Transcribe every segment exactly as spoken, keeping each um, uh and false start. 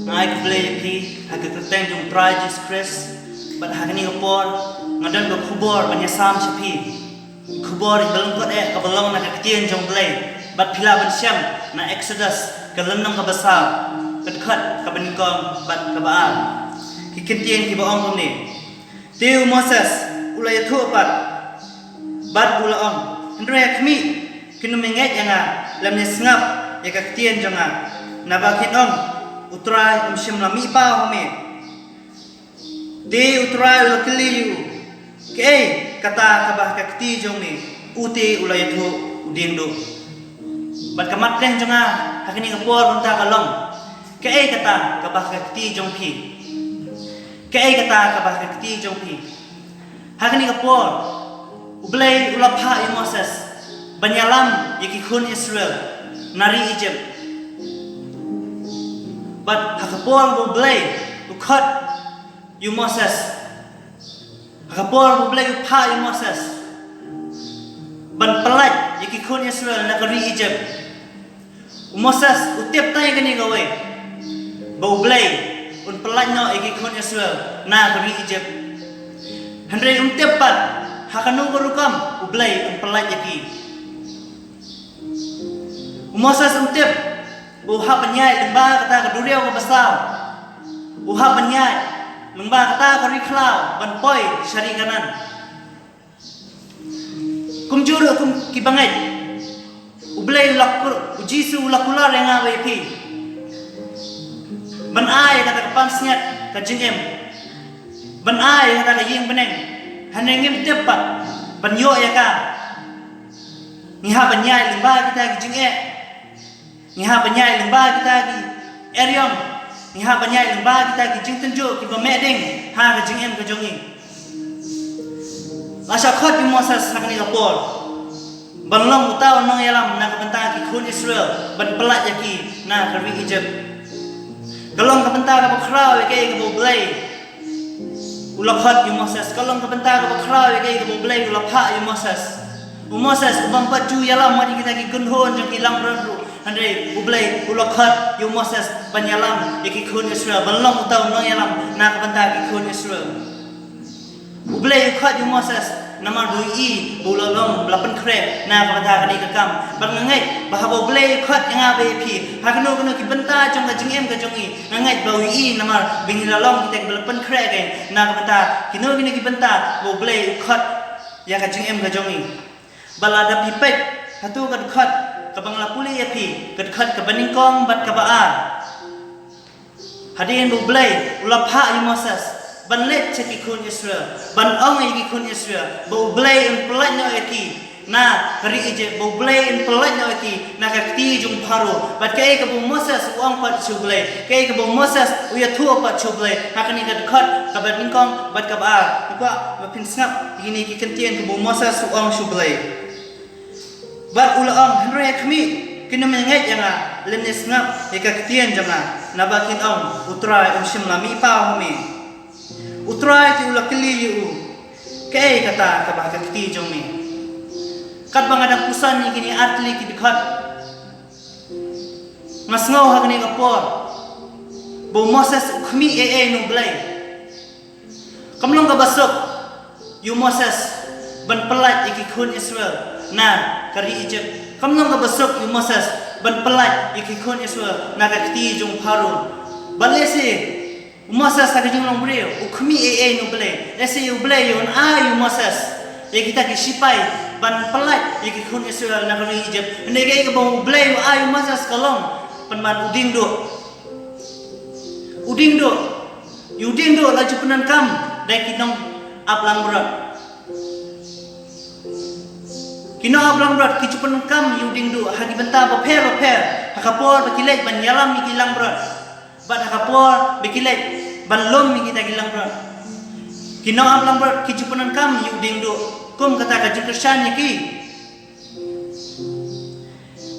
Nga ai khublei ïa phi ha ka kyrteng jong U Trai Jisu Khrist. Bad ha kane ka por nga don ka khubor ban ïasam sha phi. Khubor ba lyngkot eh kaba long na ka ktien jong U Blei. Bad phi lah ban shem na Exodus ka lynnong kaba saw, ka dkhot kaba nyngkong bad kaba ar. Ki kyntien kiba ong kumne. Te u Moses u la ïathuh pat bad u la ong, hynrei ha khmih, kin ym ïa ngeit ïa nga lymne sngap ïa ka ktien jong nga. Naba kin ong, U Trai um shym la mih paw ha me. Te U Trai u la kylli ïa u, kaei kata kaba ha ka kti jong me? U te u la ïathuh, u dieng duh. Bad ka mat kren jong nga ha kane ka por mynta ka long, kaei kata kaba ha ka kti jong phi? Kaei kata kaba ha ka kti jong phi? Ha kane ka por U Blei u la phah ïa u Moses ban ïalam ïa ki khun Israel na ri Egypt. Bad ha ka por ba U Blei u khot ïa u Moses, ha ka por ba U Blei u phah ïa u Moses ban pyllait ïa ki khun Israel na ka ri Egypt, u Moses u tip tang ïa kane kawei, ba U Blei un pyllait noh ïa ki khun Israel na ka ri Egypt. Hynrei um tip pat ha kano ka rukom U Blei un pyllait ïa ki. U Moses um tip ba u hap ban ïaid lyngba kata ka duriaw kaba saw, u hap ban ïaid lyngba kata ka ri khlaw ban poi sha ri Kanaan. Kumjuh ruh kum ki bangeit, U Blei u la kur-, U Jisu u la kular ïa nga bad ïa phi ban ai ïa kata ka pansngiat ka jingim, ban ai ïa kata ka ïing bneng. Hynrei ngim tip pat ban ïoh ïa ka. Ngi hap ban ïaid lyngba kita ki jingeh. Ngi hap ban ïaid lyngba kita ki eriong. Ngi hap ban ïaid lyngba kita ki jingtynjuh kiba meh ding ha ka jingim ka jong ngi. La shah khot ïa u Moses ha kane ka por ban long uta u nongïalam na ka bynta ki khun Israel ban pyllait ïa ki na ka ri Egypt. Ka long ka bynta kaba khraw ïa kaei kaba U Blei u la khot ïa u Moses. Ka long ka bynta kaba khraw ïa kaei kaba U Blei u la phah ïa u Moses. U Moses u bym pat ju ïalam wat ïa kita ki kynhun jong ki langbrot ruh, hynrei U Blei u la khot ïa u Moses ban ïalam ïa ki khun Israel, ban long uta u nongïalam na ka bynta ki khun Israel. U Blei u khot ïa u Moses namar ba u ïohi ba u la long ba la pynkhreh na ka bynta kane ka kam. Bad nga ngeit ba haba U Blei u khot ïa nga bad ïa phi ha kano kano ki bynta jong ka jingim ka jong ngi, nga ngeit ba u ïohi namar ba ngi la long kita kiba la pynkhreh kein na ka bynta kino kino ki bynta ba U Blei u khot ïa ka jingim ka jong ngi. Bad lada phi peit hato ka dkhot kaba nga la pule ïa phi, ka dkhot kaba nyngkong bad kaba ar, hadien ba U Blei u la phah ïa u Moses ban leit sha ki khun Israel, ban ong ïa ki khun Israel ba U Blei un pyllait noh ïa ki na ka ri Egypt, ba U Blei un pyllait noh ïa ki na ka kti jong u Pharaoh. Bad kaei kaba u Moses u ong pat sha U Blei, kaei kaba u Moses u ïathuh pat sha U Blei ha kane ka dkhot kaba nyngkong bad kaba ar. Nga kwah ba phin sngap ïa kine ki kyntien kaba u Moses u ong sha U Blei. Bad u la ong, hynrei ha khmih, kin ym ïa ngeit ïa nga lymne sngap ïa ka ktien jong nga. Naba kin ong, U Trai um shym la mih paw ha me. U Trai te u la kylli ïa u, kaei kata kaba ha ka kti jong me? Katba nga dang puson ïa kine artylli ki dkhot, nga sngew ha kane ka por ba u Moses u khmih ei ei na U Blei. Kam long kaba suk ïa u Moses ban pyllait ïa ki khun Israel na ka ri Egypt. Kam long kaba suk ïa u Moses ban pyllait ïa ki khun Israel na ka kti jong u Pharaoh. Bad lehse u Moses ha ka jinglong briew u khmih ei ei na U Blei. Lehse U Blei un ai ïa u Moses ïa kita ki shipai ban pyllait ïa ki khun Israel na ka ri Egypt. Hynrei kaei kaba U Blei u ai ïa u Moses ka long pynban u dieng duh. U dieng duh. Ïa u dieng duh la ju pyndonkam da ki nongap langbrot. Ki nongap langbrot ki ju pyndonkam ïa u dieng duh ha ki bynta bapher bapher, ha ka por ba ki leit ban ïalam ïa ki langbrot, bad ha ka por ba ki leit ban lum ïa kita ki langbrot. Ki nongap langbrot ki ju pyndonkam ïa u dieng duh kum kata ka jingkyrshan ïa ki.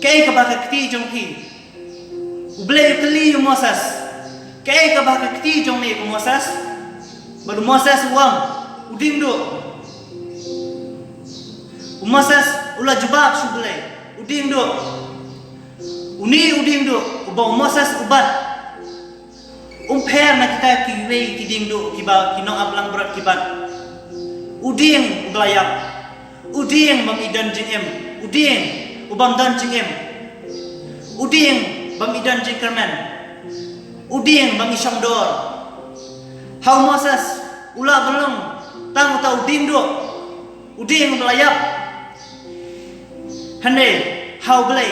Kaei kaba ha ka kti jong phi? U Blei u kylli ïa u Moses, kaei kaba ha ka kti jong me ko Moses? Bad u Moses u ong, u dieng duh. U Moses u la jubab sha U Blei, u dieng duh. Une u dieng duh uba u Moses u bat, kita kiwei ki dieng duh kiba ki nongaplangbrot kiba, u dieng uba la ïap, u dieng bym don jingim, u dieng u bym don jingim, u dieng bym don jingkyrmen, u dieng bym shongdor. Ha u Moses u la ba long tang uta u dieng duh, u dieng uba la ïap. Hynrei ha u Blei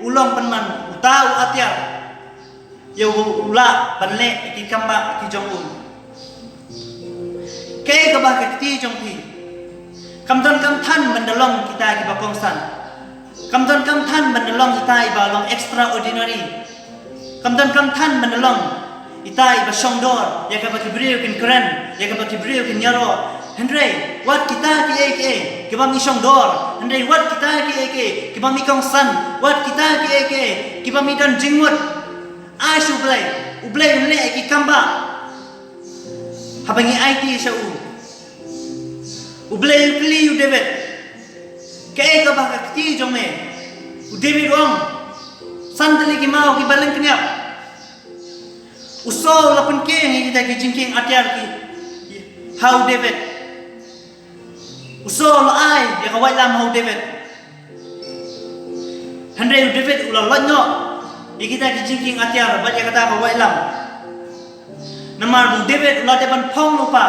u long pynban uta u atiar ïa u lah ban leh ki kambah ki jong u. Kaei kaba ka kti jong phi? Kam don kam than ban da long kita kiba kongsan. Kam don kam than ban da long ita iba long extraordinary. Kam don kam than ban da long ita iba shongdor ïa kaba ki briew kin kren, ïa kaba ki briew kin ïaroh. Hynrei wat kita kiei kiei kibym shongdor, hynrei wat kita kiei kiei kibym kongsan, wat kita kiei kiei kibym don jingmut, ai sha u Blei, u Blei un leh ki kambah. Haba ngi aiti sha u, u Blei u kylli u David, kaei kaba ka kti jong me? U David u ong, san tylli ki maw kiba lyngkniap. U Saul u la pynkieng ïa kita ki jingkieng atiar ki ha u David. U Saul u la ai ïa ka waitlam ha u David. Hynrei u David u la loit noh ïa kita ki jingkieng atiar bad ïa kata ka waitlam. Namar u David u la dep ban phong lypa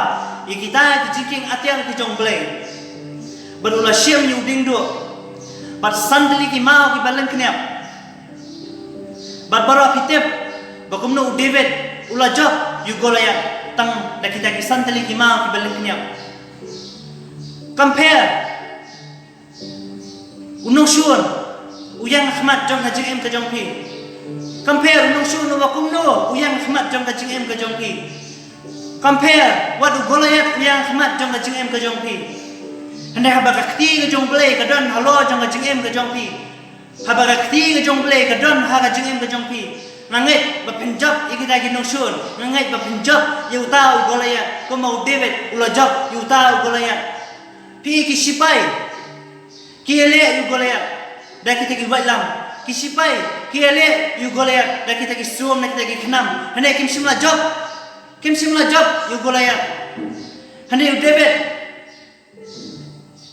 ïa kita ki jingkieng atiar ki jong u Blei. Bad u la shim ïa u dieng duh bad san tylli ki maw kiba lyngkniap. Bad baroh phi tip ba kumno u David u la jop ïa u Goliath tang da kita ki san tylli ki maw kiba lyngkniap. Compare u nongshun u ïeng ha khmat jong ka jingim ka jong phi. Compare u nongshun uba kumno u ïeng ha khmat jong ka jingim ka jong phi. Compare wat u Goliath u ïeng ha khmat jong ka jingim ka jong phi. Hynrei haba ka kti ka jong u Blei ka don halor jong ka jingim ka jong phi, haba ka kti ka jong u Blei ka don ha ka jingim ka jong phi, nga ngeit ba phin jop ïa kita ki nongshun, nga ngeit ba phin jop ïa uta u Goliath kumba u David u la jop ïa uta u Goliath. Phi ki sipai ki ïaleh ïa u Goliath da kita ki waitlam. Ki sipai ki ïaleh ïa u Goliath da kita ki sum, da kita ki khnam. Hynrei kim shym la jop, kim shym la jop ïa u Goliath. Hynrei u David,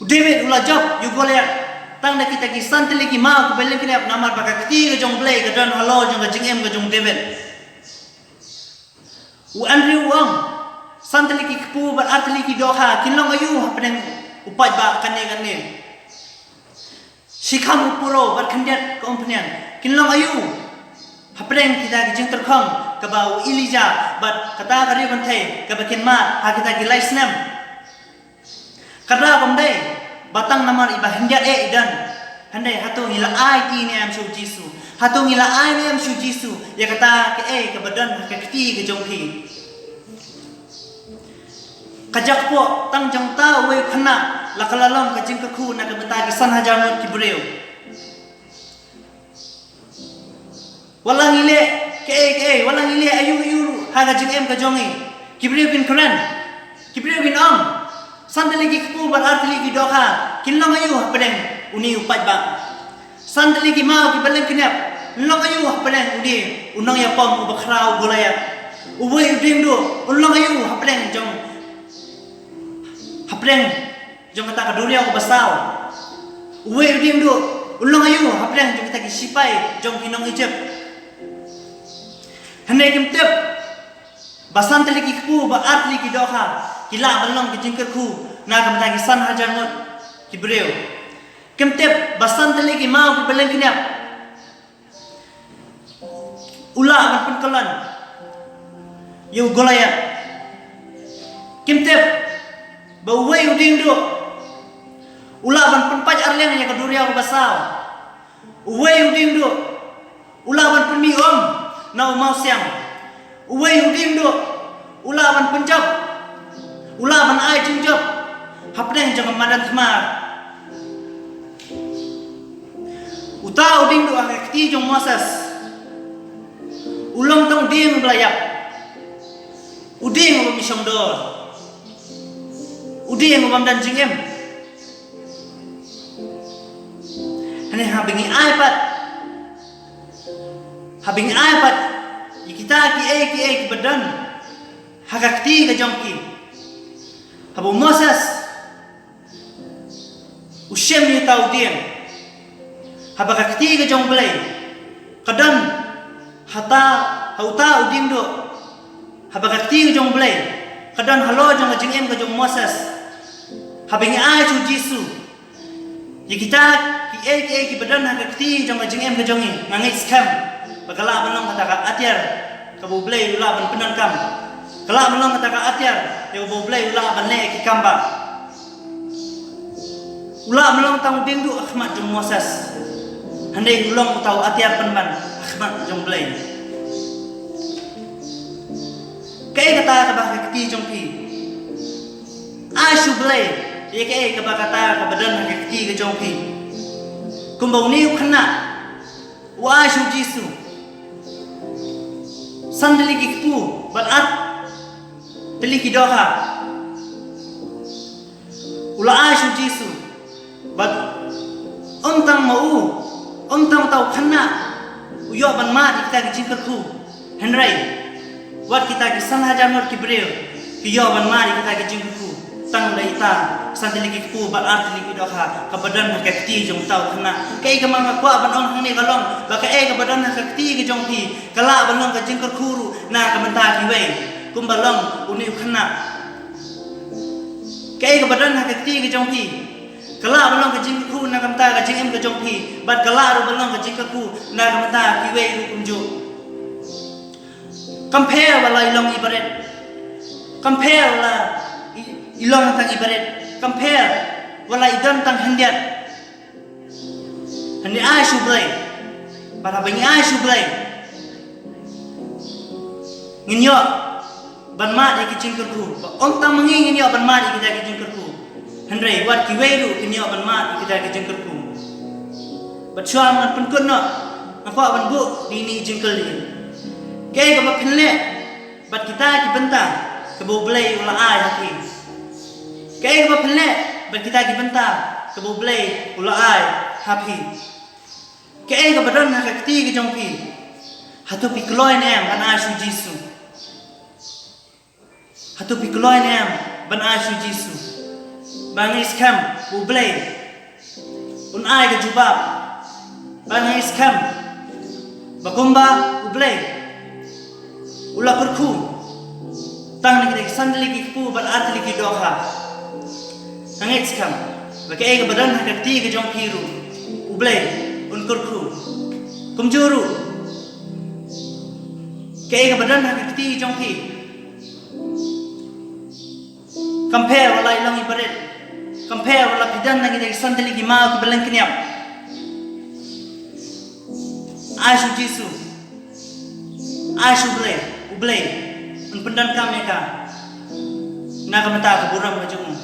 u David u la jop ïa u Goliath tang da kita ki san tylli ki maw kiba lyngkniap, namar ba ka kti ka jong u Blei ka don halor jong ka jingim ka jong u David. U Andrew u ong, san tylli ki kpu bad ar tylli ki dohkha kin long aïu hapdeng u paidbah kane kane? Shi kham u puro bad khyndiat ka umphniang kin long aïu hapdeng kita ki jingtyrkhong kaba u Elijah bad kata ka riewkynthei kaba kin mad ha kita ki lai snem? Ka daw kam dei ba tang namar iba khyndiat eh i don. Hynrei hato ngi la ai ïa i ne em sha u Jisu? Hato ngi la ai ne em sha u Jisu ïa kata kaei kaba don ha ka kti ka jong phi? Ka jaka pok tang jong uta uwei u khynnah la ka la long ka jingkyrkhu na ka bynta ki san hajar ngut ki briew. Wat la ngi leh kaei kaei, wat la ngi leh aïu aïu ha ka jingim ka jong ngi, ki briew kin kren, ki briew kin ong, san tylli ki kpu bad ar tylli ki dohkha kin long aïu hapdeng une u paidbah? San tylli ki maw kiba lyngkniap kin long aïu hapdeng une u nongïapom uba khraw u Goliath? Uwei u dieng duh un long aïu hapdeng jong, hapdeng jong kata ka duriaw kaba saw? Uwei u dieng duh un long aïu hapdeng jong kita ki sipai jong ki nong Egypt? Hynrei kim tip ba san tylli ki kpu bad ar tylli ki dohkha ki lah ban long ki jingkyrkhu na ka bynta ki san hajar ngut ki briew. Kim tip ba san tylli ki maw kiba lyngkniap u lah ban pynkyllon ïa u Goliath. Kim tip ba uwei u dieng duh u lah ban pynpait arliang ïa ka duriaw kaba saw. Uwei u dieng duh u lah ban pynmih um na u mawsiang. Uwei u dieng duh u lah ban pynjop, u lah ban ai jingjop hapdeng jong ka madan thymmai. Uta u dieng duh ha ka kti jong u Moses u long tang u dieng uba la ïap, u dieng uba mih shongdor, u dieng uba ym don jingim. Hynrei haba ngi ai pat, haba ngi ai pat ïa kita kiei kiei kiba don ha ka kti ka jong phi. Haba u Moses u shem ïa uta u dieng, haba ka kti ka jong U Blei ka don ha uta, ha uta u dieng duh. Haba ka kti ka jong U Blei ka don halor jong ka jingim ka jong u Moses. Haba ngi ai sha u Jisu, ïa kita kiei kiei kiba don ha ka kti jong ka jingim ka jong ngi, nga ngeit skhem ba ka lah ban long kata ka atiar kaba U Blei u lah ban pyndonkam. Ka lah ban long kata ka atiar ïa kaba U Blei u lah ban leh ïa ki kam ba u lah ban long tang u dieng duh ha khmat jong u Moses, hynrei u long uta u atiar pynban ha khmat jong U Blei. Kaei kata kaba ha ka kti jong phi? Ai sha U Blei ïa kaei kaba kata kaba don ha ka kti ka jong phi. Kumba une u khynnah u ai sha u Jisu san tylli ki kpu bad ar tylli ki dohkha. U la ai sha u Jisu. Bad ym tang ma u, ym tang uta u khynnah u ïoh ban mad ïa kita ki jingkyrkhu, hynrei wat kita ki san hajar ngut ki briew ki ïoh ban mad ïa kita ki jingkyrkhu tang da ita san tylli ki kpu bad ar tylli ki dohkha kaba don ha ka kti jong uta u khynnah. Kaei kaba nga kwah ban ong hangne ka long ba kaei kaba don ha ka kti ka jong phi ka lah ban long ka jingkyrkhu ruh na ka bynta kiwei, kumba long une u khynnah. Kaei kaba don ha ka kti ka jong phi ka lah ban long ka jingkyrkhu na ka bynta ka jingim ka jong phi, bad ka lah ruh ban long ka jingkyrkhu na ka bynta kiwei ruh kumjuh. Kam pher wat la i long i barit, kam pher wat la i, i long tang i barit, kam pher wat la i don tang khyndiat. Hynrei ai sha U Blei, bad haba ngi ai sha U Blei ngin ïoh ban mad ïa ki jingkyrkhu. Ba ym tang ma ngi ngin ïoh ban mad ïa kita ki jingkyrkhu, hynrei wat kiwei ruh kin ïoh ban mad ïa kita ki jingkyrkhu. Bad shuwa ngan pynkut noh, nga kwah ban buh ïa ine i jingkylli. Kaei kaba phin leh bad kita ki bynta kaba U Blei u la ai ha phi? Kaei kaba phin leh bad kita ki bynta kaba U Blei u la ai ha phi? Kaei kaba don ha ka kti ka jong phi? Hato phi kloi ne em ban ai sha u Jisu? Hato phi kloi ne em ban ai sha u Jisu? Ba nga ngeit skhem ba U Blei un ai ka jubab. Ba nga ngeit skhem ba kumba U Blei u la kyrkhu tang na kita ki san tylli ki kpu bad ar tylli ki dohkha, nga ngeit skhem ba kaei kaba don ha ka kti ka jong phi ruh U Blei un kyrkhu. Kumjuh ruh kaei kaba don ha ka kti ka jong phi, kam pher wat la i long i barit, kam pher wat la phi don na kita ki san tylli ki maw kiba lyngkniap. Ai sha u Jisu, ai sha U Blei, U Blei un pyndonkam ïa ka na ka bynta ka burom ka jong u.